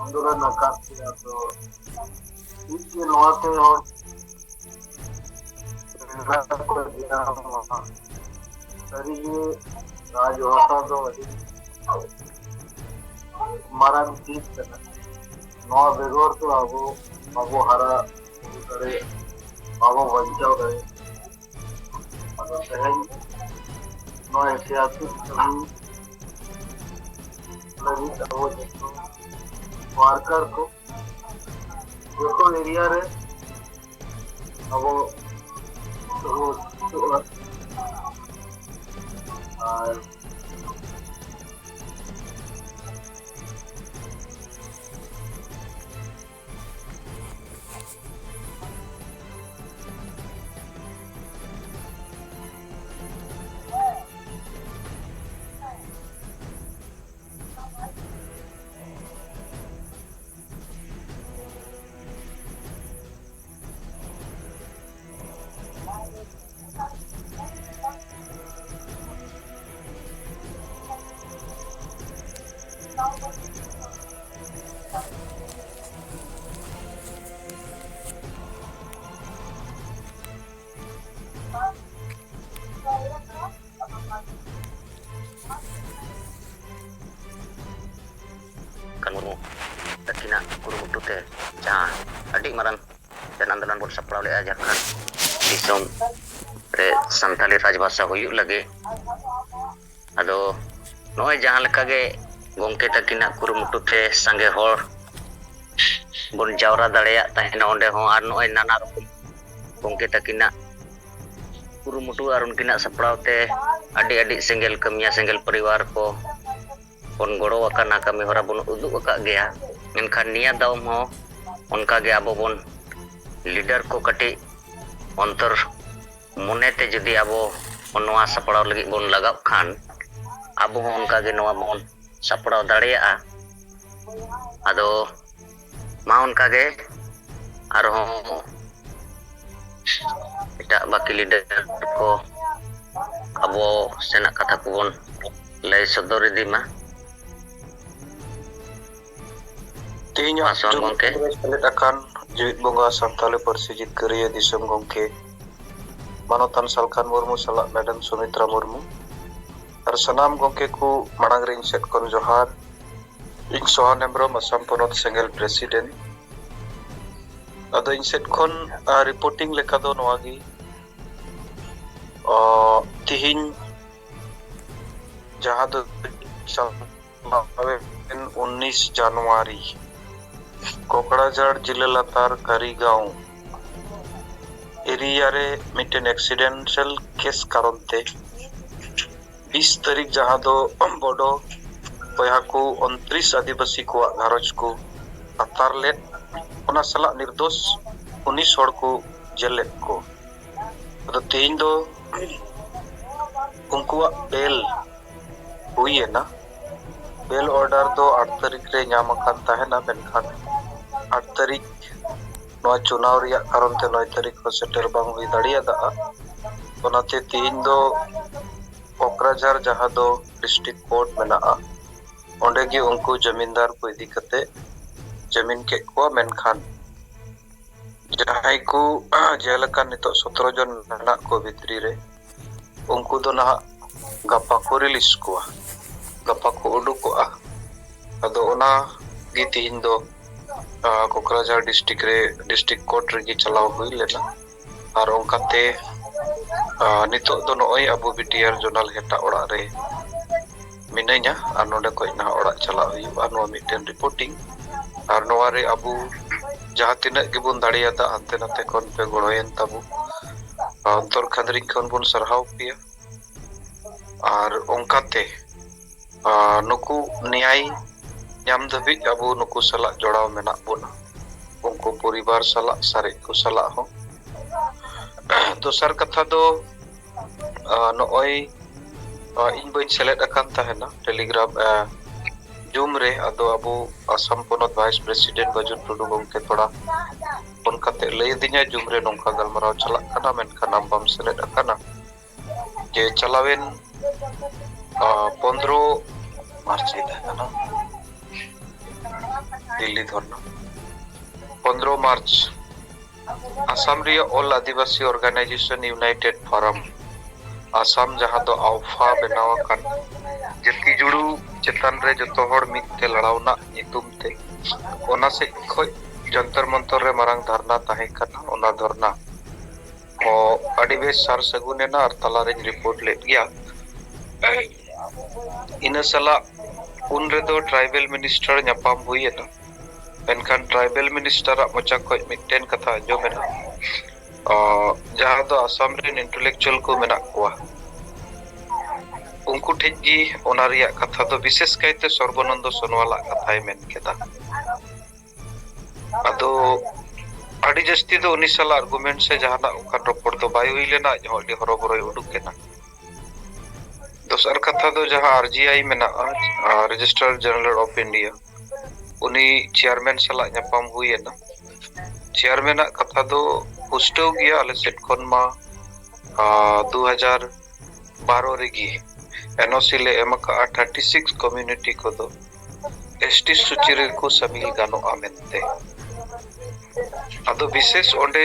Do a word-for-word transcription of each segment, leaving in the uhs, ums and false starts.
ᱟᱱᱫᱳᱞᱚᱱ ᱟᱠᱟᱫ ᱜᱮᱭᱟ᱾ ᱛᱚ ᱴᱷᱤᱠ ᱜᱮ, ᱱᱚᱣᱟᱛᱮ ᱦᱚᱲ ᱯᱮᱲᱟ ᱠᱚ ᱡᱟᱱᱟᱢᱚᱜᱼᱟ᱾ ᱥᱟᱹᱨᱤᱜᱮ ᱨᱟᱡᱽᱵᱷᱟᱥᱟ ᱫᱚ ᱟᱹᱰᱤ ᱢᱟᱨᱟᱝ ᱪᱤᱫ ᱠᱟᱱᱟ᱾ ᱱᱚᱣᱟ ᱵᱮᱜᱚᱨ ᱫᱚ ᱟᱵᱚ ᱵᱟᱵᱚ ᱦᱟᱨᱟ ᱵᱩᱨᱩ ᱫᱟᱲᱮᱭᱟᱜᱼᱟ, ᱵᱟᱵᱚ ᱵᱟᱧᱪᱟᱣ ᱫᱟᱲᱮᱭᱟᱜᱼᱟ᱾ ᱟᱫᱚ ᱛᱮᱦᱮᱧ ᱱᱚᱣᱟ ᱤᱛᱤᱦᱟᱥᱤᱠ ᱠᱟᱹᱢᱤ ᱞᱟᱹᱜᱤᱫ ᱟᱵᱚ ᱡᱚᱛᱚ ᱣᱟᱨᱠᱟᱨ ᱠᱚ ᱡᱚᱛᱚ ᱮᱨᱤᱭᱟ ᱨᱮ ᱟᱵᱚ ᱥᱚᱦᱚᱡᱳᱜᱤᱛᱟ ᱟᱨ ᱠᱟᱱᱦᱩ ᱢᱩᱨᱢᱩ ᱛᱟᱹᱠᱤᱱᱟᱜ ᱠᱩᱨᱩᱢᱩᱴᱩ ᱛᱮ ᱡᱟᱦᱟᱸ ᱟᱹᱰᱤ ᱢᱟᱨᱟᱝ ᱡᱟᱦᱟᱸ ᱟᱱᱫᱳᱞᱚᱱ ᱵᱚᱱ ᱥᱟᱯᱲᱟᱣ ᱞᱮᱫᱼᱟ ᱡᱷᱟᱲᱠᱷᱚᱸᱰ ᱫᱤᱥᱚᱢ ᱨᱮ ᱥᱟᱱᱛᱟᱲᱤ ᱨᱟᱡᱽᱵᱷᱟᱥᱟ ᱦᱩᱭᱩᱜ ᱞᱟᱹᱜᱤᱫ᱾ ᱟᱫᱚ ᱱᱚᱜᱼᱚᱭ ᱡᱟᱦᱟᱸ ᱞᱮᱠᱟ ᱜᱮ ᱜᱚᱢᱠᱮ ᱛᱟᱹᱠᱤᱱᱟᱜ ᱠᱩᱨᱩᱢᱩᱴᱩ ᱛᱮ ᱥᱟᱸᱜᱮ ᱦᱚᱲ ᱵᱚᱱ ᱡᱟᱣᱨᱟ ᱫᱟᱲᱮᱭᱟᱜ ᱛᱟᱦᱮᱱᱟ ᱚᱸᱰᱮ ᱦᱚᱸ, ᱟᱨ ᱱᱚᱜᱼᱚᱭ ᱱᱟᱱᱟ ᱨᱚᱠᱚᱢ ᱜᱚᱢᱠᱮ ᱛᱟᱹᱠᱤᱱᱟᱜ ᱠᱩᱨᱩᱢᱩᱴᱩ ᱟᱨ ᱩᱱᱠᱤᱱᱟᱜ ᱥᱟᱯᱲᱟᱣ ᱛᱮ ᱟᱹᱰᱤ ᱟᱹᱰᱤ ᱥᱮᱸᱜᱮᱞ ᱠᱟᱹᱢᱤᱭᱟ, ᱥᱮᱸᱜᱮᱞ ᱯᱚᱨᱤᱵᱟᱨ ᱠᱚ ᱵᱚᱱ ᱜᱚᱲᱚ ᱟᱠᱟᱱᱟ, ᱠᱟᱹᱢᱤ ᱦᱚᱨᱟ ᱵᱚᱱ ᱩᱫᱩᱜ ᱟᱠᱟᱫ ᱜᱮᱭᱟ᱾ ᱢᱮᱱᱠᱷᱟᱱ ᱱᱤᱭᱟᱹ ᱫᱟᱣ ᱦᱚᱸ ᱚᱱᱠᱟ ᱜᱮ ᱟᱵᱚ ᱵᱚᱱ ᱞᱤᱰᱟᱨ ᱠᱚ ᱠᱟᱹᱴᱤᱡ ᱚᱱᱛᱚᱨ ᱢᱚᱱᱮᱛᱮ ᱡᱩᱫᱤ ᱟᱵᱚ ᱱᱚᱣᱟ ᱥᱟᱯᱲᱟᱣ ᱞᱟᱹᱜᱤᱫ ᱵᱚᱱ ᱞᱟᱜᱟᱣ ᱠᱷᱟᱱ, ᱟᱵᱚ ᱦᱚᱸ ᱚᱱᱠᱟ ᱜᱮ ᱱᱚᱣᱟ ᱵᱚᱱ ᱥᱟᱯᱲᱟᱣ ᱫᱟᱲᱮᱭᱟᱜᱼᱟ᱾ ᱟᱫᱚ ᱢᱟ ᱚᱱᱠᱟ ᱜᱮ ᱟᱨᱦᱚᱸ ᱮᱴᱟᱜ ᱵᱟᱹᱠᱤ ᱞᱤᱰᱟᱨ ᱠᱚ ᱟᱵᱚ ᱥᱮᱱᱟᱜ ᱠᱟᱛᱷᱟ ᱠᱚᱵᱚᱱ ᱞᱟᱹᱭ ᱥᱚᱫᱚᱨ ᱤᱫᱤ ᱢᱟ᱾ ᱤᱧ ᱟᱥᱚᱱ ᱡᱩᱢᱤᱫ ᱜᱚᱢᱠᱮ᱾ ᱨᱮ ᱥᱮᱞᱮᱫ ᱟᱠᱟᱱ ᱡᱩᱢᱤᱫ ᱵᱚᱸᱜᱟ ᱥᱟᱱᱛᱟᱲᱤ ᱯᱟᱹᱨᱥᱤ ᱡᱤᱛᱠᱟᱹᱨᱤᱭᱟᱹ ᱫᱤᱥᱚᱢ ᱜᱚᱢᱠᱮ ᱢᱟᱱᱚᱛᱟᱱ ᱥᱟᱞᱠᱷᱟᱱ ᱢᱩᱨᱢᱩ ᱥᱟᱞᱟᱜ ᱢᱮᱰᱟᱢ ᱥᱩᱢᱤᱛᱨᱟ ᱢᱩᱨᱢᱩ ᱟᱨ ᱥᱟᱱᱟᱢ ᱜᱚᱢᱠᱮ ᱠᱚ ᱢᱟᱲᱟᱝ ᱨᱮ ᱤᱧ ᱥᱮᱫ ᱠᱷᱚᱱ ᱡᱚᱦᱟᱨ᱾ ᱤᱧ ᱥᱚᱦᱟᱱ ᱦᱮᱢᱵᱨᱚᱢ, ᱟᱥᱟᱢ ᱯᱚᱱᱚᱛ ᱥᱮᱸᱜᱮᱞ ᱯᱨᱮᱥᱤᱰᱮᱱᱴ᱾ ᱟᱫᱚ ᱤᱧ ᱥᱮᱫ ᱠᱷᱚᱱ ᱨᱤᱯᱳᱨᱴᱤᱝ ᱞᱮᱠᱟ ᱫᱚ ᱱᱚᱣᱟ ᱜᱮ᱾ ᱛᱤᱦᱤᱧ ᱡᱟᱦᱟᱸ ᱫᱚ ᱪᱟᱞᱟᱣᱮᱱ ᱩᱱᱤᱥ ᱡᱟᱱᱩᱣᱟᱨᱤ ᱠᱚᱠᱲᱟᱡᱷᱟᱲ ᱡᱤᱞᱟᱹ ᱞᱟᱛᱟᱨ ᱠᱟᱨᱤᱜᱟᱸᱣ ᱮᱨᱤᱭᱟ ᱨᱮ ᱢᱤᱫᱴᱮᱱ ᱮᱠᱥᱤᱰᱮᱱᱴᱟᱞ ᱠᱮᱥ ᱠᱟᱨᱚᱱ ᱛᱮ ᱵᱤᱥ ᱛᱟᱹᱨᱤᱠᱷ, ᱡᱟᱦᱟᱸ ᱫᱚ ᱵᱚᱰᱚ ᱵᱚᱭᱦᱟ ᱠᱚ ᱩᱱᱛᱨᱤᱥ ᱟᱹᱫᱤᱵᱟᱹᱥᱤ ᱠᱚᱣᱟᱜ ᱜᱷᱟᱨᱚᱸᱡᱽ ᱠᱚ ᱟᱛᱟᱨ ᱞᱮᱫ, ᱚᱱᱟ ᱥᱟᱞᱟᱜ ᱱᱤᱨᱫᱳᱥ ᱩᱱᱤᱥ ᱦᱚᱲ ᱠᱚ ᱡᱮᱞ ᱞᱮᱫ ᱠᱚ᱾ ᱟᱫᱚ ᱛᱮᱦᱮᱧ ᱫᱚ ᱩᱱᱠᱩᱣᱟᱜ ᱵᱮᱞ ᱦᱩᱭ ᱮᱱᱟ᱾ ᱵᱮᱞ ᱚᱨᱰᱟᱨ ᱫᱚ ᱟᱴ ᱛᱟᱹᱨᱤᱠᱷ ᱨᱮ ᱧᱟᱢ ᱟᱠᱟᱱ ᱛᱟᱦᱮᱱᱟ, ᱢᱮᱱᱠᱷᱟᱱ ᱟᱴ ᱛᱟᱹᱨᱤᱠᱷ ᱱᱚᱣᱟ ᱪᱩᱱᱟᱣ ᱨᱮᱭᱟᱜ ᱠᱟᱨᱚᱱ ᱛᱮ ᱱᱚᱭ ᱛᱟᱹᱨᱤᱠᱷ ᱦᱚᱸ ᱥᱮᱴᱮᱨ ᱵᱟᱝ ᱦᱩᱭ ᱫᱟᱲᱮᱭᱟᱫᱟ᱾ ᱚᱱᱟᱛᱮ ᱛᱮᱦᱮᱧ ᱫᱚ ᱠᱚᱠᱨᱟᱡᱷᱟᱨ, ᱡᱟᱦᱟᱸ ᱫᱚ ᱰᱤᱥᱴᱨᱤᱠᱴ ᱠᱳᱨᱴ ᱢᱮᱱᱟᱜᱼᱟ, ᱚᱸᱰᱮ ᱜᱮ ᱩᱱᱠᱩ ᱡᱟᱢᱤᱱᱫᱟᱨ ᱠᱚ ᱤᱫᱤ ᱠᱟᱛᱮ ᱡᱟᱢᱤᱱ ᱠᱮᱫ ᱠᱚᱣᱟ᱾ ᱢᱮᱱᱠᱷᱟᱱ ᱡᱟᱦᱟᱸᱭ ᱠᱚ ᱡᱮᱞ ᱟᱠᱟᱱ ᱱᱤᱛᱚᱜ ᱥᱚᱛᱨᱚ ᱡᱚᱱ ᱢᱮᱱᱟᱜ ᱠᱚ ᱵᱷᱤᱛᱨᱤ ᱨᱮ, ᱩᱱᱠᱩ ᱫᱚ ᱱᱟᱦᱟᱜ ᱜᱟᱯᱟ ᱠᱚ ᱨᱤᱞᱤᱡᱽ ᱠᱚᱣᱟ, ᱜᱟᱯᱟ ᱠᱚ ᱩᱰᱩᱠᱚᱜᱼᱟ᱾ ᱟᱫᱚ ᱚᱱᱟ ᱜᱮ ᱛᱤᱦᱤᱧ ᱫᱚ, ᱟᱸ, ᱠᱚᱠᱨᱟᱡᱷᱟᱲ ᱰᱤᱥᱴᱨᱤᱠᱴ ᱨᱮ, ᱰᱤᱥᱴᱨᱤᱠᱴ ᱠᱳᱨᱴ ᱨᱮᱜᱮ ᱪᱟᱞᱟᱣ ᱦᱩᱭ ᱞᱮᱱᱟ᱾ ᱟᱨ ᱚᱱᱠᱟᱛᱮ, ᱟᱸ, ᱱᱤᱛᱚᱜ ᱫᱚ ᱱᱚᱜᱼᱚᱭ ᱟᱵᱚ ᱵᱤᱴᱤᱟᱨ ᱡᱳᱱᱟᱞ ᱦᱮᱴᱟᱜ ᱚᱲᱟᱜ ᱨᱮ ᱢᱤᱱᱟᱹᱧᱟ ᱟᱨ ᱱᱚᱰᱮ ᱠᱷᱚᱡ ᱱᱟᱦᱟᱜ ᱚᱲᱟᱜ ᱪᱟᱞᱟᱜ ᱦᱩᱭᱩᱜᱼᱟ᱾ ᱱᱚᱣᱟ ᱢᱤᱫᱴᱮᱱ ᱨᱤᱯᱳᱨᱴᱤᱝ᱾ ᱟᱨ ᱱᱚᱣᱟ ᱨᱮ ᱟᱵᱚ ᱡᱟᱦᱟᱸ ᱛᱤᱱᱟᱹᱜ ᱜᱮᱵᱚᱱ ᱫᱟᱲᱮᱭᱟᱫᱟ, ᱦᱟᱱᱛᱮ ᱱᱟᱛᱮ ᱠᱷᱚᱱ ᱯᱮ ᱜᱚᱲᱚᱭᱮᱱ ᱛᱟᱵᱚ᱾ ᱚᱱᱛᱚᱨ ᱠᱷᱟᱸᱫᱽᱨᱤᱧ ᱠᱷᱚᱱ ᱵᱚᱱ ᱥᱟᱨᱦᱟᱣ ᱯᱮᱭᱟ᱾ ᱟᱨ ᱚᱱᱠᱟᱛᱮ, ᱟᱨ ᱱᱩᱠᱩ ᱱᱮᱭᱟᱭ ᱧᱟᱢ ᱫᱷᱟᱹᱵᱤᱡ ᱟᱵᱚ ᱱᱩᱠᱩ ᱥᱟᱞᱟᱜ ᱡᱚᱲᱟᱣ ᱢᱮᱱᱟᱜ ᱵᱚᱱᱟ, ᱩᱱᱠᱩ ᱯᱚᱨᱤᱵᱟᱨ ᱥᱟᱞᱟᱜ, ᱥᱟᱨᱮᱡ ᱠᱚ ᱥᱟᱞᱟᱜ ᱦᱚᱸ᱾ ᱫᱚᱥᱟᱨ ᱠᱟᱛᱷᱟ ᱫᱚ, ᱟᱨ ᱱᱚᱜᱼᱚᱭ, ᱟᱨ ᱤᱧ ᱵᱟᱹᱧ ᱥᱮᱞᱮᱫ ᱟᱠᱟᱱ ᱛᱟᱦᱮᱱᱟ ᱴᱮᱞᱤᱜᱨᱟᱢ, ᱟᱨ ᱡᱩᱢ ᱨᱮ᱾ ᱟᱫᱚ ᱟᱵᱚ ᱟᱥᱟᱢ ᱯᱚᱱᱚᱛ ᱵᱷᱟᱭᱤᱥ ᱯᱨᱮᱥᱤᱰᱮᱱᱴ ᱵᱟᱹᱡᱩᱱ ᱴᱩᱰᱩ ᱜᱚᱢᱠᱮ ᱛᱷᱚᱲᱟ ᱯᱷᱳᱱ ᱠᱟᱛᱮ ᱞᱟᱹᱭ ᱟᱹᱫᱤᱧᱟ, ᱡᱩᱢ ᱨᱮ ᱱᱚᱝᱠᱟ ᱜᱟᱞᱢᱟᱨᱟᱣ ᱪᱟᱞᱟᱜ ᱠᱟᱱᱟ, ᱢᱮᱱᱠᱷᱟᱱ ᱟᱢ ᱵᱟᱢ ᱥᱮᱞᱮᱫ ᱟᱠᱟᱱᱟ᱾ ᱡᱮ ᱪᱟᱞᱟᱣᱮᱱ, ᱟᱨ, ᱯᱚᱱᱫᱽᱨᱚ ᱢᱟᱨᱪ ᱜᱮ ᱛᱟᱦᱮᱸ ᱠᱟᱱᱟ, ᱫᱤᱞᱞᱤ ᱫᱷᱚᱨᱱᱟ᱾ ᱯᱚᱱᱨᱚ ᱢᱟᱨᱪ, ᱟᱥᱟᱢ ᱨᱮᱭᱟᱜ All Adivasi Organisation United Forum, Assam, ᱡᱟᱦᱟᱸ ᱫᱚ ᱟᱣᱯᱷᱟ ᱵᱮᱱᱟᱣ ᱟᱠᱟᱱ, ᱡᱟᱹᱛᱤ ᱡᱩᱲᱩ ᱪᱮᱛᱟᱱ ᱨᱮ ᱡᱚᱛᱚ ᱦᱚᱲ ᱢᱤᱫ ᱛᱮ ᱞᱟᱲᱟᱣ ᱨᱮᱱᱟᱜ ᱧᱩᱛᱩᱢ ᱛᱮ, ᱚᱱᱟ ᱥᱮᱫ ᱠᱷᱚᱱ ᱡᱚᱱᱛᱚᱨ ᱢᱚᱱᱛᱚᱨ ᱨᱮ ᱢᱟᱨᱟᱝ ᱫᱷᱟᱨᱱᱟ ᱛᱟᱦᱮᱸ ᱠᱟᱱᱟ᱾ ᱚᱱᱟ ᱫᱷᱚᱨᱱᱟ ᱦᱚᱸ ᱟᱹᱰᱤ ᱵᱮᱥ ᱥᱟᱨ ᱥᱟᱹᱜᱩᱱ ᱮᱱᱟ ᱟᱨ ᱛᱟᱞᱟᱨᱮᱧ ᱨᱤᱯᱳᱨᱴ ᱞᱮᱫ ᱜᱮᱭᱟ᱾ ᱤᱱᱟᱹ ᱥᱟᱞᱟᱜ ᱩᱱ ᱨᱮᱫᱚ ᱴᱨᱟᱭᱵᱮᱞ ᱢᱤᱱᱤᱥᱴᱟᱨ ᱧᱟᱯᱟᱢ ᱦᱩᱭ ᱮᱱᱟ᱾ ᱢᱮᱱᱠᱷᱟᱱ ᱴᱨᱟᱭᱵᱮᱞ ᱢᱤᱱᱤᱥᱴᱟᱨᱟᱜ ᱢᱚᱪᱟ ᱠᱷᱚᱱ ᱢᱤᱫᱴᱮᱱ ᱠᱟᱛᱷᱟ ᱟᱸᱡᱚᱢ ᱮᱱᱟ, ᱟᱸ, ᱡᱟᱦᱟᱸ ᱫᱚ ᱟᱥᱟᱢ ᱨᱮᱱ ᱤᱱᱴᱮᱞᱮᱠᱪᱩᱣᱟᱞ ᱠᱚ ᱢᱮᱱᱟᱜ ᱠᱚᱣᱟ, ᱩᱱᱠᱩ ᱴᱷᱮᱡ ᱜᱮ ᱚᱱᱟ ᱨᱮᱭᱟᱜ ᱠᱟᱛᱷᱟ ᱫᱚ, ᱵᱤᱥᱮᱥ ᱠᱟᱭᱛᱮ ᱥᱚᱨᱵᱚᱱᱚᱱᱫᱚ ᱥᱳᱱᱣᱟᱞᱟᱜ ᱠᱟᱛᱷᱟᱭ ᱢᱮᱱ ᱠᱮᱫᱟ᱾ ᱟᱫᱚ ᱟᱹᱰᱤ ᱡᱟᱹᱥᱛᱤ ᱫᱚ ᱩᱱᱤ ᱥᱟᱞᱟᱜ ᱟᱨᱜᱩᱢᱮᱱᱴ ᱥᱮ ᱡᱟᱦᱟᱱᱟᱜ ᱚᱱᱠᱟᱱ ᱨᱚᱯᱚᱲ ᱫᱚ ᱵᱟᱭ ᱦᱩᱭ ᱞᱮᱱᱟ, ᱟᱡ ᱦᱚᱸ ᱟᱹᱰᱤ ᱦᱚᱨᱚᱵᱚᱨᱚᱭ ᱩᱰᱩᱠ ᱮᱱᱟ᱾ ᱫᱚᱥᱟᱨ ᱠᱟᱛᱷᱟ ᱫᱚ ᱡᱟᱦᱟᱸ ᱟᱨ ᱡᱤ ᱟᱭ ᱢᱮᱱᱟᱜᱼᱟ, ᱟᱨ Registrar General of India, ᱩᱱᱤ ᱪᱮᱭᱟᱨᱢᱮᱱ ᱥᱟᱞᱟᱜ ᱧᱟᱯᱟᱢ ᱦᱩᱭ ᱮᱱᱟ᱾ ᱪᱮᱭᱟᱨᱢᱮᱱᱟᱜ ᱠᱟᱛᱷᱟ ᱫᱚ ᱯᱩᱥᱴᱟᱹᱣ ᱜᱮᱭᱟ, ᱟᱞᱮ ᱥᱮᱫ ᱠᱷᱚᱱ ᱢᱟ, ᱟᱨ, ᱫᱩ ᱦᱟᱡᱟᱨ ᱵᱟᱨᱚ ᱨᱮᱜᱮ ᱮᱱ ᱳ ᱥᱤ ᱞᱮ ᱮᱢ ᱟᱠᱟᱫᱼᱟ, ᱛᱷᱟᱨᱴᱤ ᱥᱤᱠᱥ ᱠᱚᱢᱤᱭᱩᱱᱤᱴᱤ ᱠᱚᱫᱚ ᱮᱥ ᱴᱤ ᱥᱩᱪᱤ ᱨᱮᱠᱚ ᱥᱟᱹᱢᱤᱞ ᱜᱟᱱᱚᱜᱼᱟ ᱢᱮᱱᱛᱮ᱾ ᱟᱫᱚ ᱵᱤᱥᱮᱥ ᱚᱸᱰᱮ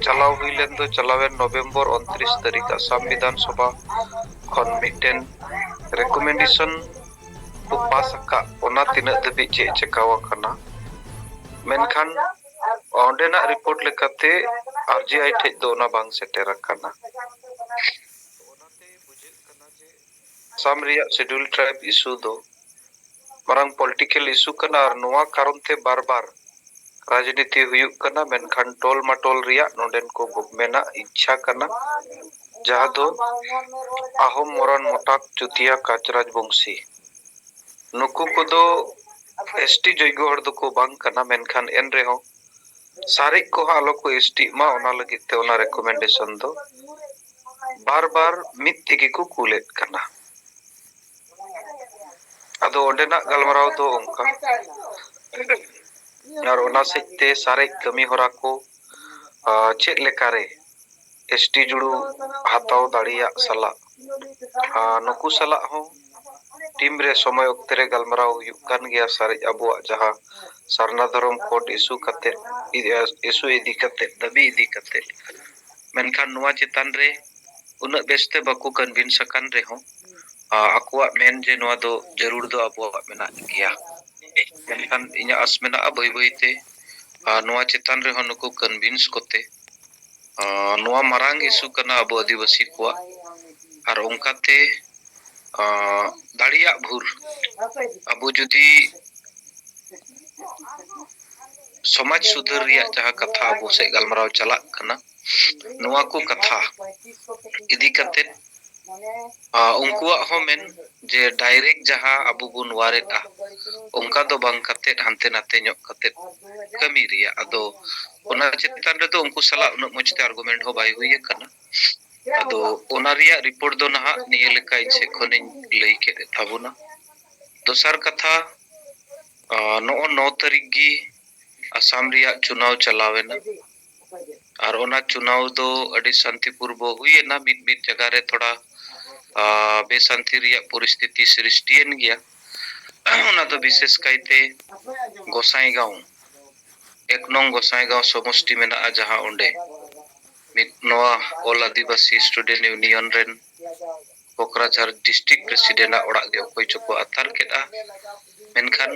ᱪᱟᱞᱟᱣ ᱦᱩᱭ ᱞᱮᱱ ᱫᱚ ᱪᱟᱞᱟᱣᱮᱱ ᱱᱚᱵᱷᱮᱢᱵᱚᱨ ᱩᱱᱛᱨᱤᱥ ᱛᱟᱹᱨᱤᱠᱷ ᱟᱥᱟᱢ ᱵᱤᱫᱷᱟᱱ ᱥᱚᱵᱷᱟ ᱠᱷᱚᱱ ᱢᱤᱫᱴᱮᱱ ᱨᱮᱠᱚᱢᱮᱱᱰᱮᱥᱚᱱ ᱠᱚ ᱯᱟᱥ ᱟᱠᱟᱫ, ᱚᱱᱟ ᱛᱤᱱᱟᱹᱜ ᱫᱷᱟᱹᱵᱤᱡ ᱪᱮᱫ ᱪᱮᱠᱟᱣ ᱟᱠᱟᱱᱟ, ᱢᱮᱱᱠᱷᱟᱱ ᱚᱸᱰᱮᱱᱟᱜ ᱨᱤᱯᱳᱨᱴ ᱞᱮᱠᱟᱛᱮ ᱟᱨ ᱡᱤ ᱟᱭ ᱴᱷᱮᱡ ᱫᱚ ᱚᱱᱟ ᱵᱟᱝ ᱥᱮᱴᱮᱨ ᱟᱠᱟᱱᱟ᱾ ᱚᱱᱟᱛᱮ ᱵᱩᱡᱷᱟᱹᱜ ᱠᱟᱱᱟ ᱡᱮ ᱟᱥᱟᱢ ᱨᱮᱭᱟᱜ ᱥᱤᱰᱩᱞ ᱴᱨᱟᱭᱤᱵᱽ ᱤᱥᱩ ᱫᱚ ᱢᱟᱨᱟᱝ ᱯᱚᱞᱤᱴᱤᱠᱮᱞ ᱤᱥᱩ ᱠᱟᱱᱟ ᱟᱨ ᱱᱚᱣᱟ ᱠᱟᱨᱚᱱ ᱛᱮ ᱵᱟᱨ ᱵᱟᱨ ᱨᱟᱡᱽᱱᱤᱛᱤ ᱦᱩᱭᱩᱜ ᱠᱟᱱᱟ, ᱢᱮᱱᱠᱷᱟᱱ ᱴᱚᱞ ᱢᱟᱴᱚᱞ ᱨᱮᱭᱟᱜ ᱱᱚᱰᱮᱱ ᱠᱚ ᱜᱚᱵᱷᱢᱮᱱᱴ ᱟᱜ ᱤᱪᱪᱷᱟ ᱠᱟᱱᱟ, ᱡᱟᱦᱟᱸ ᱫᱚ ᱟᱦᱳᱢ, ᱢᱚᱨᱚᱱ, ᱢᱚᱴᱟᱠ, ᱪᱩᱛᱤᱭᱟ, ᱠᱟᱪ ᱨᱟᱡᱽᱵᱚᱝᱥᱤ, ᱱᱩᱠᱩ ᱠᱚᱫᱚ ᱮᱥ ᱴᱤ ᱡᱳᱜᱽᱜᱚ ᱦᱚᱲ ᱫᱚᱠᱚ ᱵᱟᱝ ᱠᱟᱱᱟ, ᱢᱮᱱᱠᱷᱟᱱ ᱮᱱ ᱨᱮᱦᱚᱸ ᱥᱟᱨᱮᱡ ᱠᱚᱦᱚᱸ ᱟᱞᱚ ᱠᱚ ᱮᱥ ᱴᱤᱜ ᱢᱟ, ᱚᱱᱟ ᱞᱟᱹᱜᱤᱫ ᱛᱮ ᱚᱱᱟ ᱨᱮᱠᱚᱢᱮᱱᱰᱮᱥᱚᱱ ᱫᱚ ᱵᱟᱨ ᱵᱟᱨ ᱢᱤᱫ ᱛᱮᱜᱮ ᱠᱚ ᱠᱩᱞᱮᱫ ᱠᱟᱱᱟ᱾ ᱟᱫᱚ ᱚᱸᱰᱮᱱᱟᱜ ᱜᱟᱞᱢᱟᱨᱟᱣ ᱫᱚ ᱚᱱᱠᱟ, ᱟᱨ ᱚᱱᱟ ᱥᱮᱫ ᱛᱮ ᱥᱟᱨᱮᱡ ᱠᱟᱹᱢᱤ ᱦᱚᱨᱟ ᱠᱚ, ᱟ, ᱪᱮᱫ ᱞᱮᱠᱟᱨᱮ ᱮᱥ ᱴᱤ ᱡᱩᱲᱩ ᱦᱟᱛᱟᱣ ᱫᱟᱲᱮᱭᱟᱜ ᱥᱟᱞᱟᱜ, ᱟ, ᱱᱩᱠᱩ ᱥᱟᱞᱟᱜ ᱦᱚᱸ ᱴᱤᱢ ᱨᱮ ᱥᱚᱢᱚᱭ ᱚᱠᱛᱮ ᱨᱮ ᱜᱟᱞᱢᱟᱨᱟᱣ ᱦᱩᱭᱩᱜ ᱠᱟᱱ ᱜᱮᱭᱟ, ᱥᱟᱨᱮᱡ ᱟᱵᱚᱣᱟᱜ ᱡᱟᱦᱟᱸ ᱥᱟᱨᱱᱟ ᱫᱷᱚᱨᱚᱢ ᱠᱳᱰ ᱤᱥᱩ ᱠᱟᱛᱮ, ᱤᱥᱩ ᱤᱫᱤ ᱠᱟᱛᱮ, ᱫᱟᱹᱵᱤ ᱤᱫᱤ ᱠᱟᱛᱮ᱾ ᱢᱮᱱᱠᱷᱟᱱ ᱱᱚᱣᱟ ᱪᱮᱛᱟᱱ ᱨᱮ ᱩᱱᱟᱹᱜ ᱵᱮᱥᱛᱮ ᱵᱟᱠᱚ ᱠᱚᱱᱵᱷᱤᱱᱥ ᱟᱠᱟᱱ ᱨᱮᱦᱚᱸ, ᱟ, ᱟᱠᱚᱣᱟᱜ ᱢᱮᱱ ᱡᱮ ᱱᱚᱣᱟ ᱫᱚ ᱡᱟᱹᱨᱩᱲ ᱫᱚ ᱟᱵᱚᱣᱟᱜ ᱢᱮᱱᱟᱜ ᱜᱮᱭᱟ᱾ ᱢᱮᱱᱠᱷᱟᱱ ᱤᱧᱟᱹᱜ ᱟᱥ ᱢᱮᱱᱟᱜᱼᱟ, ᱵᱟᱹᱭ ᱵᱟᱹᱭᱛᱮ, ᱟ, ᱱᱚᱣᱟ ᱪᱮᱛᱟᱱ ᱨᱮᱦᱚᱸ ᱱᱩᱠᱩ ᱠᱚᱱᱵᱷᱤᱱᱥ ᱠᱚᱛᱮ, ᱟ, ᱱᱚᱣᱟ ᱢᱟᱨᱟᱝ ᱤᱥᱩ ᱠᱟᱱᱟ ᱟᱵᱚ ᱟᱹᱫᱤᱵᱟᱹᱥᱤ ᱠᱚᱣᱟᱜ᱾ ᱟᱨ ᱚᱱᱠᱟᱛᱮ, ᱟ, ᱫᱟᱲᱮᱭᱟᱜ ᱵᱷᱳᱨ ᱟᱵᱚ ᱡᱩᱫᱤ ᱥᱚᱢᱟᱡᱽ ᱥᱩᱫᱷᱟᱹᱨ ᱨᱮᱭᱟᱜ ᱡᱟᱦᱟᱸ ᱠᱟᱛᱷᱟ ᱟᱵᱚ ᱥᱮᱫ ᱜᱟᱞᱢᱟᱨᱟᱣ ᱪᱟᱞᱟᱜ ᱠᱟᱱᱟ, ᱱᱚᱣᱟ ᱠᱚ ᱠᱟᱛᱷᱟ ᱤᱫᱤ ᱠᱟᱛᱮ, ᱟ, ᱩᱱᱠᱩᱣᱟᱜ ᱦᱚᱸ ᱢᱮᱱ ᱡᱮ ᱰᱟᱭᱨᱮᱠᱴ ᱡᱟᱦᱟᱸ ᱟᱵᱚ ᱵᱚᱱ ᱣᱟᱨᱮᱫᱼᱟ, ᱚᱱᱠᱟ ᱫᱚ ᱵᱟᱝ ᱠᱟᱛᱮ ᱦᱟᱱᱛᱮ ᱱᱟᱛᱮ ᱧᱚᱜ ᱠᱟᱛᱮ ᱠᱟᱹᱢᱤ ᱨᱮᱭᱟᱜ᱾ ᱟᱫᱚ ᱚᱱᱟ ᱪᱮᱛᱟᱱ ᱨᱮᱫᱚ ᱩᱱᱠᱩ ᱥᱟᱞᱟᱜ ᱩᱱᱟᱹᱜ ᱢᱚᱡᱽ ᱛᱮ ᱟᱨᱜᱩᱢᱮᱱᱴ ᱦᱚᱸ ᱵᱟᱭ ᱦᱩᱭ ᱟᱠᱟᱱᱟ᱾ ᱟᱫᱚ ᱚᱱᱟ ᱨᱮᱭᱟᱜ ᱨᱤᱯᱳᱨᱴ ᱫᱚ ᱱᱟᱦᱟᱜ ᱱᱤᱭᱟᱹ ᱞᱮᱠᱟ ᱤᱧ ᱥᱮᱫ ᱠᱷᱚᱱᱤᱧ ᱞᱟᱹᱭ ᱠᱮᱫ ᱛᱟᱵᱚᱱᱟ᱾ ᱫᱚᱥᱟᱨ ᱠᱟᱛᱷᱟ, ᱟ, ᱱᱚᱜᱼᱚ ᱱᱚ ᱛᱟᱹᱨᱤᱠᱷ ᱜᱮ ᱟᱥᱟᱢ ᱨᱮᱭᱟᱜ ᱪᱩᱱᱟᱣ ᱪᱟᱞᱟᱣᱮᱱᱟ᱾ ᱟᱨ ᱚᱱᱟ ᱪᱩᱱᱟᱣ ᱫᱚ ᱟᱹᱰᱤ ᱥᱟᱱᱛᱤᱯᱩᱨᱵᱚ ᱦᱩᱭᱮᱱᱟ᱾ ᱢᱤᱫ ᱢᱤᱫ ᱡᱟᱭᱜᱟ ᱨᱮ ᱛᱷᱚᱲᱟ, ᱟ, ᱵᱮᱥᱟᱱᱛᱤ ᱨᱮᱭᱟᱜ ᱯᱚᱨᱤᱥᱛᱷᱤᱛᱤ ᱥᱨᱤᱥᱴᱤᱭᱮᱱ ᱜᱮᱭᱟ᱾ ᱚᱱᱟ ᱫᱚ ᱵᱤᱥᱮᱥ ᱠᱟᱭᱛᱮ ᱜᱚᱥᱟᱭᱜᱟᱸᱣ, ᱮᱠ ᱱᱚᱝ ᱜᱚᱥᱟᱭᱜᱟᱸᱣ ᱥᱚᱢᱚᱥᱴᱤ ᱢᱮᱱᱟᱜᱼᱟ, ᱡᱟᱦᱟᱸ ᱚᱸᱰᱮ ᱢᱤᱫ ᱱᱚᱣᱟ ᱚᱞ ᱟᱹᱫᱤᱵᱟᱹᱥᱤ ᱥᱴᱩᱰᱮᱱᱴ ᱤᱭᱩᱱᱤᱭᱚᱱ ᱨᱮᱱ ᱠᱚᱠᱨᱟᱡᱷᱟᱨ ᱰᱤᱥᱴᱨᱤᱠᱴ ᱯᱨᱮᱥᱤᱰᱮᱱᱴ ᱟᱜ ᱚᱲᱟᱜ ᱜᱮ ᱚᱠᱚᱭ ᱪᱚᱠᱚ ᱟᱛᱟᱨ ᱠᱮᱫᱼᱟ᱾ ᱢᱮᱱᱠᱷᱟᱱ,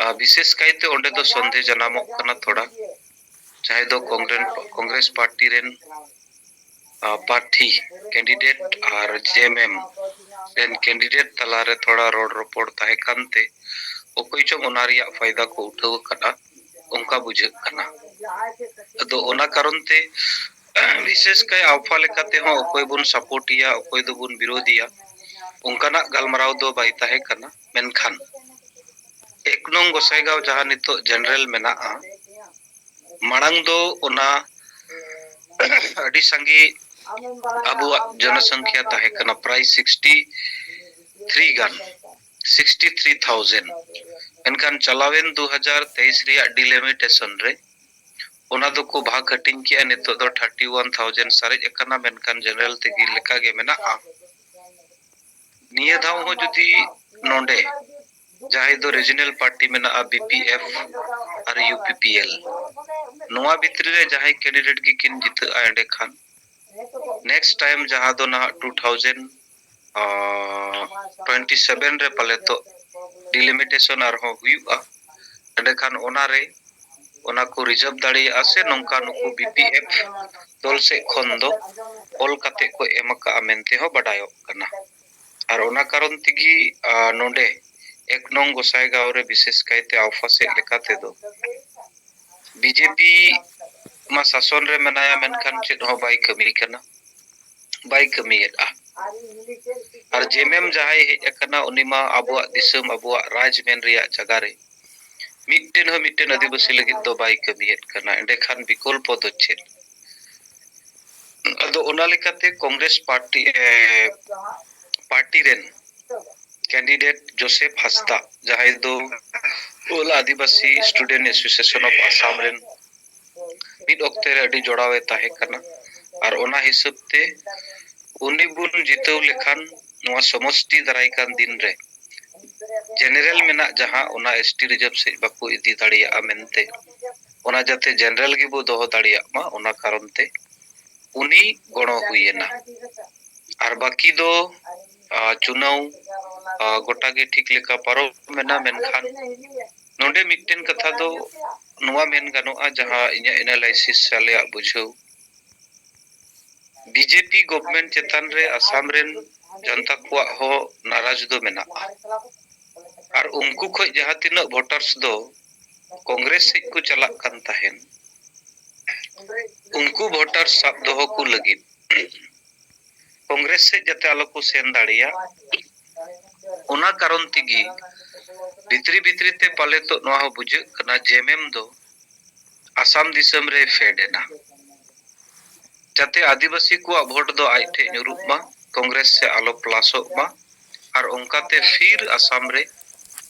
ᱟ, ᱵᱤᱥᱮᱥ ᱠᱟᱭᱛᱮ ᱚᱸᱰᱮ ᱫᱚ ᱥᱚᱱᱫᱮᱦ ᱡᱟᱱᱟᱢᱚᱜ ᱠᱟᱱᱟ ᱛᱷᱚᱲᱟ, ᱡᱟᱦᱟᱸᱭ ᱫᱚ ᱠᱚᱝᱜᱨᱮᱥ, ᱠᱚᱝᱜᱨᱮᱥ ᱯᱟᱨᱴᱤ ᱨᱮᱱ, ᱟ, ᱯᱟᱨᱴᱷᱤ ᱠᱮᱱᱰᱤᱰᱮᱴ ᱟᱨ ᱡᱮ ᱮᱢ ᱮᱢ ᱨᱮᱱ ᱠᱮᱱᱰᱤᱰᱮᱴ ᱛᱟᱞᱟᱨᱮ ᱛᱷᱚᱲᱟ ᱨᱚᱲ ᱨᱚᱯᱚᱲ ᱛᱟᱦᱮᱸ ᱠᱟᱱᱛᱮ ᱚᱠᱚᱭ ᱪᱚᱝ ᱚᱱᱟ ᱨᱮᱭᱟᱜ ᱯᱷᱟᱭᱫᱟ ᱠᱚ ᱩᱴᱷᱟᱹᱣ ᱟᱠᱟᱫᱼᱟ, ᱚᱱᱠᱟ ᱵᱩᱡᱷᱟᱹᱜ ᱠᱟᱱᱟ᱾ ᱟᱫᱚ ᱚᱱᱟ ᱠᱟᱨᱚᱱ ᱛᱮ ᱵᱤᱥᱮᱥ ᱠᱟᱭ ᱟᱞᱯᱷᱟ ᱞᱮᱠᱟ ᱛᱮᱦᱚᱸ ᱚᱠᱚᱭ ᱵᱚᱱ ᱥᱟᱯᱳᱨᱴ ᱮᱭᱟ, ᱚᱠᱚᱭ ᱫᱚᱵᱚᱱ ᱵᱤᱨᱳᱫᱷ ᱮᱭᱟ, ᱚᱱᱠᱟᱱᱟᱜ ᱜᱟᱞᱢᱟᱨᱟᱣ ᱫᱚ ᱵᱟᱭ ᱛᱟᱦᱮᱸ ᱠᱟᱱᱟ᱾ ᱢᱮᱱᱠᱷᱟᱱ ᱮᱠ ᱱᱚᱝ ᱜᱚᱥᱟᱭᱜᱟᱸᱣ ᱡᱟᱦᱟᱸ ᱱᱤᱛᱚᱜ ᱡᱮᱱᱟᱨᱮᱞ ᱢᱮᱱᱟᱜᱼᱟ, ᱢᱟᱲᱟᱝ ᱫᱚ ᱚᱱᱟ ᱟᱹᱰᱤ ᱥᱟᱸᱜᱮ ᱟᱵᱚᱣᱟᱜ ᱡᱚᱱᱚᱥᱚᱝᱠᱷᱭᱟ ᱛᱟᱦᱮᱸ ᱠᱟᱱᱟ, ᱯᱨᱟᱭ ᱥᱤᱠᱥᱴᱤ ᱛᱷᱨᱤ ᱜᱟᱱ, ᱥᱤᱠᱥᱴᱤ ᱛᱷᱨᱤ ᱛᱷᱟᱣᱡᱮᱱᱰ᱾ ᱢᱮᱱᱠᱷᱟᱱ ᱪᱟᱞᱟᱣᱮᱱ ᱫᱩ ᱦᱟᱡᱟᱨ ᱛᱮᱭᱤᱥ ᱨᱮᱭᱟᱜ ᱰᱤᱞᱤᱢᱤᱴᱮᱥᱚᱱ ᱨᱮ ᱚᱱᱟ ᱫᱚᱠᱚ ᱵᱷᱟᱜᱽ ᱦᱟᱹᱴᱤᱧ ᱠᱮᱜᱼᱟ᱾ ᱱᱤᱛᱚᱜ ᱫᱚ ᱛᱷᱟᱨᱴᱤ ᱣᱟᱱ ᱛᱷᱟᱣᱡᱮᱱᱰ ᱥᱟᱨᱮᱡ ᱟᱠᱟᱱᱟ, ᱢᱮᱱᱠᱷᱟᱱ ᱡᱮᱱᱟᱨᱮᱞ ᱛᱮᱜᱮ ᱞᱮᱠᱟᱜᱮ ᱢᱮᱱᱟᱜᱼᱟ᱾ ᱱᱤᱭᱟᱹ ᱫᱷᱟᱣ ᱦᱚᱸ ᱡᱩᱫᱤ ᱱᱚᱰᱮ ᱡᱟᱦᱟᱸᱭ ᱫᱚ regional party ᱢᱮᱱᱟᱜᱼᱟ, B P F ᱟᱨ U P P L, ᱱᱚᱣᱟ ᱵᱷᱤᱛᱨᱤ ᱨᱮ ᱡᱟᱦᱟᱸᱭ candidate ᱜᱮᱠᱤᱱ ᱡᱤᱛᱟᱹᱜᱼᱟ, ᱮᱸᱰᱮᱠᱷᱟᱱ next time ᱡᱟᱦᱟᱸ ᱫᱚ ᱱᱟᱦᱟᱜ two thousand twenty seven ᱨᱮ ᱯᱟᱞᱮᱛᱚᱜ delimitation ᱟᱨᱦᱚᱸ ᱦᱩᱭᱩᱜᱼᱟ, ᱮᱸᱰᱮᱠᱷᱟᱱ ᱚᱱᱟᱨᱮ ᱚᱱᱟ ᱠᱚ reserve ᱫᱟᱲᱮᱭᱟᱜᱼᱟ ᱥᱮ ᱱᱚᱝᱠᱟ ᱱᱩᱠᱩ B P F ᱫᱚᱞ ᱥᱮᱫ ᱠᱷᱚᱱ ᱫᱚ ᱚᱞ ᱠᱟᱛᱮ ᱠᱚ ᱮᱢ ᱟᱠᱟᱜᱼᱟ ᱢᱮᱱᱛᱮ ᱦᱚᱸ ᱵᱟᱰᱟᱭᱚᱜ ᱠᱟᱱᱟ᱾ ᱟᱨ ᱚᱱᱟ ᱠᱟᱨᱚᱱ ᱛᱮᱜᱮ, ᱟ, ᱱᱚᱰᱮ ᱮᱠ ᱱᱚᱝ ᱜᱚᱥᱟᱭᱜᱟᱸᱣ ᱨᱮ ᱵᱤᱥᱮᱥ ᱠᱟᱭᱛᱮ ᱟᱣᱯᱷᱟ ᱥᱮᱫ ᱞᱮᱠᱟ ᱛᱮᱫᱚ B J P ᱢᱟ ᱥᱟᱥᱚᱱ ᱨᱮ ᱢᱮᱱᱟᱭᱟ, ᱢᱮᱱᱠᱷᱟᱱ ᱪᱮᱫ ᱦᱚᱸ ᱵᱟᱭ ᱠᱟᱹᱢᱤ ᱠᱟᱱᱟ, ᱵᱟᱭ ᱠᱟᱹᱢᱤᱭᱮᱫᱼᱟ᱾ ᱟᱨ ᱡᱮᱢᱮᱢ ᱡᱟᱦᱟᱸᱭ ᱦᱮᱡ ᱟᱠᱟᱱᱟ, ᱩᱱᱤ ᱢᱟ ᱟᱵᱚᱣᱟᱜ ᱫᱤᱥᱚᱢ, ᱟᱵᱚᱣᱟᱜ ᱨᱟᱡᱽ ᱢᱮᱱ ᱨᱮᱭᱟᱜ ᱡᱟᱭᱜᱟ ᱨᱮ ᱢᱤᱫᱴᱮᱱ ᱦᱚᱸ ᱢᱤᱫᱴᱮᱱ ᱟᱹᱫᱤᱵᱟᱹᱥᱤ ᱞᱟᱹᱜᱤᱫ ᱫᱚ ᱵᱟᱭ ᱠᱟᱹᱢᱤᱭᱮᱫ ᱠᱟᱱᱟ᱾ ᱮᱸᱰᱮᱠᱷᱟᱱ ᱵᱤᱠᱚᱞᱯᱚ ᱫᱚ ᱪᱮᱫ? ᱟᱫᱚ ᱚᱱᱟ ᱞᱮᱠᱟᱛᱮ ᱠᱚᱝᱜᱨᱮᱥ ᱯᱟᱨᱴᱤ, ᱮ, ᱯᱟᱨᱴᱤ ᱨᱮᱱ candidate ᱡᱳᱥᱮᱯ ᱦᱟᱸᱥᱫᱟ, ᱡᱟᱦᱟᱸᱭ ᱫᱚ All Adivasi Student Association of Assam ᱨᱮᱱ ᱢᱤᱫ ᱚᱠᱛᱮ ᱨᱮ ᱟᱹᱰᱤ ᱡᱚᱲᱟᱣ ᱮ ᱛᱟᱦᱮᱸ ᱠᱟᱱᱟ, ᱟᱨ ᱚᱱᱟ ᱦᱤᱥᱟᱹᱵ ᱛᱮ ᱩᱱᱤ ᱵᱚᱱ ᱡᱤᱛᱟᱹᱣ ᱞᱮᱠᱷᱟᱱ ᱱᱚᱣᱟ ᱥᱚᱢᱚᱥᱴᱤ ᱫᱟᱨᱟᱭ ᱠᱟᱱ ᱫᱤᱱ ᱨᱮ general ᱢᱮᱱᱟᱜ ᱡᱟᱦᱟᱸ, ᱚᱱᱟ S T reserve ᱥᱮᱫ ᱵᱟᱠᱚ ᱤᱫᱤ ᱫᱟᱲᱮᱭᱟᱜᱼᱟ ᱢᱮᱱᱛᱮ, ᱚᱱᱟ ᱡᱟᱛᱮ general ᱜᱮᱵᱚ ᱫᱚᱦᱚ ᱫᱟᱲᱮᱭᱟᱜ ᱢᱟ, ᱚᱱᱟ ᱠᱟᱨᱚᱱ ᱛᱮ ᱩᱱᱤ ᱜᱚᱲᱚ ᱦᱩᱭᱮᱱᱟ᱾ ᱟᱨ ᱵᱟᱹᱠᱤ ᱫᱚ, ᱟ, ᱪᱩᱱᱟᱹᱣ, ᱟ, ᱜᱚᱴᱟ ᱜᱮ ᱴᱷᱤᱠ ᱞᱮᱠᱟ ᱯᱟᱨᱚᱢ ᱮᱱᱟ, ᱢᱮᱱᱠᱷᱟᱱ ᱱᱚᱰᱮ ᱢᱤᱫᱴᱮᱱ ᱠᱟᱛᱷᱟ ᱫᱚ ᱱᱚᱣᱟ ᱢᱮᱱ ᱜᱟᱱᱚᱜᱼᱟ, ᱡᱟᱦᱟᱸ ᱤᱧᱟᱹᱜ analysis ᱥᱮ ᱟᱞᱮᱭᱟᱜ ᱵᱩᱡᱷᱟᱹᱣ, B J P government ᱪᱮᱛᱟᱱ ᱨᱮ ᱟᱥᱟᱢ ᱨᱮᱱ ᱡᱚᱱᱛᱟ ᱠᱚᱣᱟᱜ ᱦᱚᱸ ᱱᱟᱨᱟᱡᱽ ᱫᱚ ᱢᱮᱱᱟᱜᱼᱟ᱾ ᱟᱨ ᱩᱱᱠᱩ ᱠᱷᱚᱡ ᱡᱟᱦᱟᱸ ᱛᱤᱱᱟᱹᱜ voters ᱫᱚ ᱠᱚᱝᱜᱨᱮᱥ ᱥᱮᱫ ᱠᱚ ᱪᱟᱞᱟᱜ ᱠᱟᱱ ᱛᱟᱦᱮᱱ, ᱩᱱᱠᱩ voters ᱥᱟᱵ ᱫᱚᱦᱚ ᱠᱚ ᱞᱟᱹᱜᱤᱫ ᱠᱚᱝᱜᱨᱮᱥ ᱥᱮᱫ ᱡᱟᱛᱮ ᱟᱞᱚ ᱠᱚ ᱥᱮᱱ ᱫᱟᱲᱮᱭᱟᱜ, ᱚᱱᱟ ᱠᱟᱨᱚᱱ ᱛᱮᱜᱮ ᱵᱷᱤᱛᱨᱤ ᱵᱷᱤᱛᱨᱤ ᱛᱮ ᱯᱟᱞᱮ ᱛᱚ ᱱᱚᱣᱟ ᱦᱚᱸ ᱵᱩᱡᱷᱟᱹᱜ ᱠᱟᱱᱟ, ᱡᱮᱢᱮᱢ ᱫᱚ ᱟᱥᱟᱢ ᱫᱤᱥᱚᱢ ᱨᱮᱭ ᱯᱷᱮᱰ ᱮᱱᱟ, ᱡᱟᱛᱮ ᱟᱹᱫᱤᱵᱟᱹᱥᱤ ᱠᱚᱣᱟᱜ vote ᱫᱚ ᱟᱡ ᱴᱷᱮᱡ ᱧᱩᱨᱩᱜ ᱢᱟ, ᱠᱚᱝᱜᱨᱮᱥ ᱥᱮ ᱟᱞᱚ plusᱚᱜ ᱢᱟ, ᱟᱨ ᱚᱱᱠᱟᱛᱮ ᱯᱷᱤᱨ ᱟᱥᱟᱢ ᱨᱮ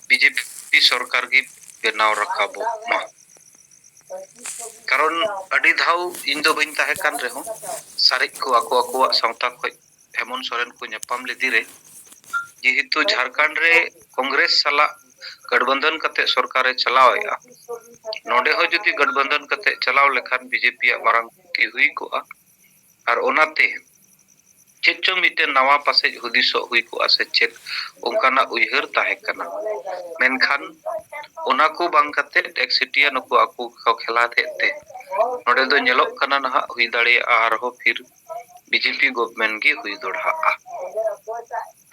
B J P ᱥᱚᱨᱠᱟᱨ ᱜᱮ ᱵᱮᱱᱟᱣ ᱨᱟᱠᱟᱵᱚᱜ ᱢᱟ᱾ ᱠᱟᱨᱚᱱ ᱟᱹᱰᱤ ᱫᱷᱟᱣ ᱤᱧ ᱫᱚ ᱵᱟᱹᱧ ᱛᱟᱦᱮᱸ ᱠᱟᱱ ᱨᱮᱦᱚᱸ, ᱥᱟᱨᱮᱡ ᱠᱚ ᱟᱠᱚ ᱟᱠᱚᱣᱟᱜ ᱥᱟᱶᱛᱟ ᱠᱷᱚᱡ ᱦᱮᱢᱚᱱ ᱥᱚᱨᱮᱱ ᱠᱚ ᱧᱟᱯᱟᱢ ᱞᱮᱫᱮ ᱨᱮ ᱡᱮᱦᱮᱛᱩ ᱡᱷᱟᱲᱠᱷᱚᱸᱰ ᱨᱮ ᱠᱚᱝᱜᱨᱮᱥ ᱥᱟᱞᱟᱜ ᱜᱟᱴᱵᱟᱱᱫᱷᱚᱱ ᱠᱟᱛᱮ ᱥᱚᱨᱠᱟᱨᱮ ᱪᱟᱞᱟᱣᱮᱫᱼᱟ, ᱱᱚᱰᱮ ᱦᱚᱸ ᱡᱩᱫᱤ ᱜᱟᱴᱵᱟᱱᱫᱷᱚᱱ ᱠᱟᱛᱮ ᱪᱟᱞᱟᱣ ᱞᱮᱠᱷᱟᱱ ᱵᱤᱡᱮᱯᱤᱭᱟᱜ ᱢᱟᱨᱟᱝ ᱠᱷᱚᱛᱤ ᱦᱩᱭ ᱠᱚᱜᱼᱟ᱾ ᱟᱨ ᱚᱱᱟᱛᱮ ᱪᱮᱫ ᱪᱚᱝ ᱢᱤᱫᱴᱮᱱ ᱱᱟᱣᱟ ᱯᱟᱥᱮᱡ ᱦᱩᱫᱤᱥᱚᱜ ᱦᱩᱭ ᱠᱚᱜᱼᱟ ᱥᱮ ᱪᱮᱫ, ᱚᱱᱠᱟᱱᱟᱜ ᱩᱭᱦᱟᱹᱨ ᱛᱟᱦᱮᱸ ᱠᱟᱱᱟ᱾ ᱢᱮᱱᱠᱷᱟᱱ ᱚᱱᱟ ᱠᱚ ᱵᱟᱝ ᱠᱟᱛᱮ ᱮᱠᱥᱤᱴᱤᱭᱟ ᱱᱩᱠᱩ ᱟᱠᱚ ᱜᱮᱠᱚ ᱠᱷᱮᱞᱟᱰ ᱮᱫ ᱛᱮ ᱱᱚᱰᱮ ᱫᱚ ᱧᱮᱞᱚᱜ ᱠᱟᱱᱟ ᱱᱟᱦᱟᱜ ᱦᱩᱭ ᱫᱟᱲᱮᱭᱟᱜᱼᱟ ᱟᱨᱦᱚᱸ ᱯᱷᱤᱨ ᱵᱤᱡᱮᱯᱤ ᱜᱚᱵᱷᱢᱮᱱᱴ ᱜᱮ ᱦᱩᱭ ᱫᱚᱲᱦᱟᱜᱼᱟ᱾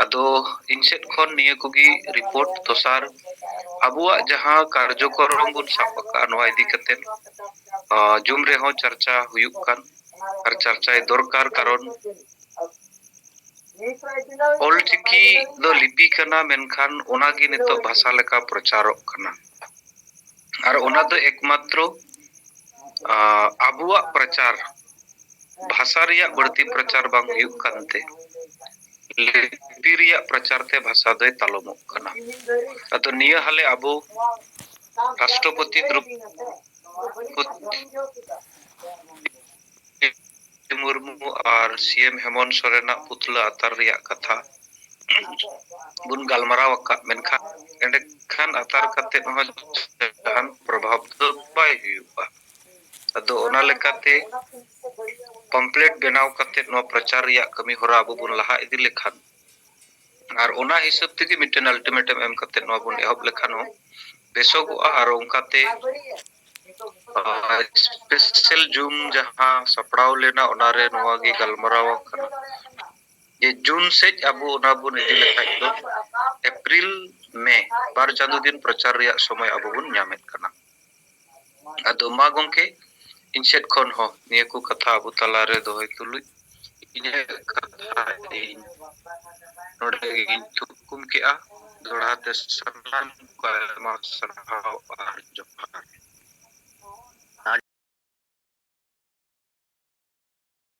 ᱟᱫᱚ ᱤᱧ ᱥᱮᱫ ᱠᱷᱚᱱ ᱱᱤᱭᱟᱹ ᱠᱚᱜᱮ ᱨᱤᱯᱳᱨᱴ᱾ ᱫᱚᱥᱟᱨ, ᱟᱵᱚᱣᱟᱜ ᱡᱟᱦᱟᱸ ᱠᱟᱨᱡᱚᱠᱚᱨᱚᱢ ᱵᱚᱱ ᱥᱟᱵ ᱟᱠᱟᱫᱼᱟ ᱱᱚᱣᱟ ᱤᱫᱤ ᱠᱟᱛᱮ ᱡᱩᱢ ᱨᱮᱦᱚᱸ ᱪᱟᱨᱪᱟ ᱦᱩᱭᱩᱜ ᱠᱟᱱ, ᱟᱨ ᱪᱟᱨᱪᱟᱭ ᱫᱚᱨᱠᱟᱨ, ᱠᱟᱨᱚᱱ ᱚᱞᱪᱤᱠᱤ ᱫᱚ ᱞᱤᱯᱤ ᱠᱟᱱᱟ, ᱢᱮᱱᱠᱷᱟᱱ ᱚᱱᱟᱜᱮ ᱱᱤᱛᱚᱜ ᱵᱷᱟᱥᱟ ᱞᱮᱠᱟ ᱯᱨᱚᱪᱟᱨᱚᱜ ᱠᱟᱱᱟ᱾ ᱟᱨ ᱚᱱᱟ ᱫᱚ ᱮᱠᱢᱟᱛᱨᱚ, ᱟ, ᱟᱵᱚᱣᱟᱜ ᱯᱨᱚᱪᱟᱨ, ᱵᱷᱟᱥᱟ ᱨᱮᱭᱟᱜ ᱵᱟᱹᱲᱛᱤ ᱯᱨᱚᱪᱟᱨ ᱵᱟᱝ ᱦᱩᱭᱩᱜ ᱠᱟᱱᱛᱮ ᱞᱤᱯᱤ ᱨᱮᱭᱟᱜ ᱯᱨᱚᱪᱟᱨ ᱛᱮ ᱵᱷᱟᱥᱟ ᱫᱚᱭ ᱛᱟᱞᱚᱢᱚᱜ ᱠᱟᱱᱟ᱾ ᱟᱫᱚ ᱱᱤᱭᱟᱹ ᱦᱟᱞᱮ ᱟᱵᱚ ᱨᱟᱥᱴᱨᱚᱯᱚᱛᱤ ᱫᱨᱚᱯᱚᱫᱤ ᱢᱩᱨᱢᱩ ᱟᱨ ᱥᱤ ᱮᱢ ᱦᱮᱢᱚᱱᱛ ᱥᱚᱨᱮᱱᱟᱜ ᱯᱩᱛᱞᱟᱹ ᱟᱛᱟᱨ ᱨᱮᱭᱟᱜ ᱠᱟᱛᱷᱟ ᱵᱚᱱ ᱜᱟᱞᱢᱟᱨᱟᱣ ᱟᱠᱟᱫ, ᱢᱮᱱᱠᱷᱟᱱ ᱮᱸᱰᱮᱠᱷᱟᱱ ᱟᱛᱟᱨ ᱠᱟᱛᱮ ᱦᱚᱸ ᱡᱟᱦᱟᱱ ᱯᱨᱚᱵᱷᱟᱵᱽ ᱫᱚ ᱵᱟᱭ ᱦᱩᱭᱩᱜᱼᱟ᱾ ᱟᱫᱚ ᱚᱱᱟ ᱞᱮᱠᱟᱛᱮ ᱯᱟᱢᱯᱞᱮᱴ ᱵᱮᱱᱟᱣ ᱠᱟᱛᱮ ᱱᱚᱣᱟ ᱯᱨᱚᱪᱟᱨ ᱨᱮᱭᱟᱜ ᱠᱟᱹᱢᱤ ᱦᱚᱨᱟ ᱟᱵᱚ ᱵᱚᱱ ᱞᱟᱦᱟ ᱤᱫᱤ ᱞᱮᱠᱷᱟᱱ, ᱟᱨ ᱚᱱᱟ ᱦᱤᱥᱟᱹᱵ ᱛᱮᱜᱮ ᱢᱤᱫᱴᱮᱱ ᱟᱞᱴᱤᱢᱮᱴᱟᱢ ᱮᱢ ᱠᱟᱛᱮ ᱱᱚᱣᱟ ᱵᱚᱱ ᱮᱦᱚᱵ ᱞᱮᱠᱷᱟᱱ ᱦᱚᱸ ᱵᱮᱥᱚᱜᱚᱜᱼᱟ᱾ ᱟᱨ ᱚᱱᱠᱟᱛᱮ, ᱟᱨ, ᱥᱯᱮᱥᱟᱞ ᱡᱩᱢ ᱡᱟᱦᱟᱸ ᱥᱟᱯᱲᱟᱣ ᱞᱮᱱᱟ, ᱚᱱᱟᱨᱮ ᱱᱚᱣᱟ ᱜᱮ ᱜᱟᱞᱢᱟᱨᱟᱣ ᱟᱠᱟᱱᱟ ᱡᱮ ᱡᱩᱱ ᱥᱮᱡ ᱟᱵᱚ ᱚᱱᱟ ᱵᱚᱱ ᱤᱫᱤ ᱞᱮᱠᱷᱟᱡ ᱫᱚ ᱮᱯᱨᱤᱞ, ᱢᱮ ᱵᱟᱨ ᱪᱟᱸᱫᱚ ᱫᱤᱱ ᱯᱨᱚᱪᱟᱨ ᱨᱮᱭᱟᱜ ᱥᱚᱢᱚᱭ ᱟᱵᱚ ᱵᱚᱱ ᱧᱟᱢᱮᱫ ᱠᱟᱱᱟ᱾ ᱟᱫᱚ ᱢᱟ ᱜᱚᱢᱠᱮ, ᱤᱧ ᱥᱮᱫ ᱠᱷᱚᱱ ᱦᱚᱸ ᱱᱤᱭᱟᱹ ᱠᱚ ᱠᱟᱛᱷᱟ ᱟᱵᱚ ᱛᱟᱞᱟᱨᱮ ᱫᱚᱦᱚᱭ ᱛᱩᱞᱩᱡ ᱤᱧᱟᱹᱜ ᱠᱟᱛᱷᱟ ᱤᱧ ᱱᱚᱰᱮ ᱜᱤᱧ ᱛᱷᱩᱠᱩᱢ ᱠᱮᱜᱼᱟ᱾ ᱫᱚᱦᱲᱟ ᱛᱮ ᱥᱟᱱᱟᱢ ᱠᱚ ᱟᱭᱢᱟ ᱥᱟᱨᱦᱟᱣ ᱟᱨ ᱡᱚᱦᱟᱨ᱾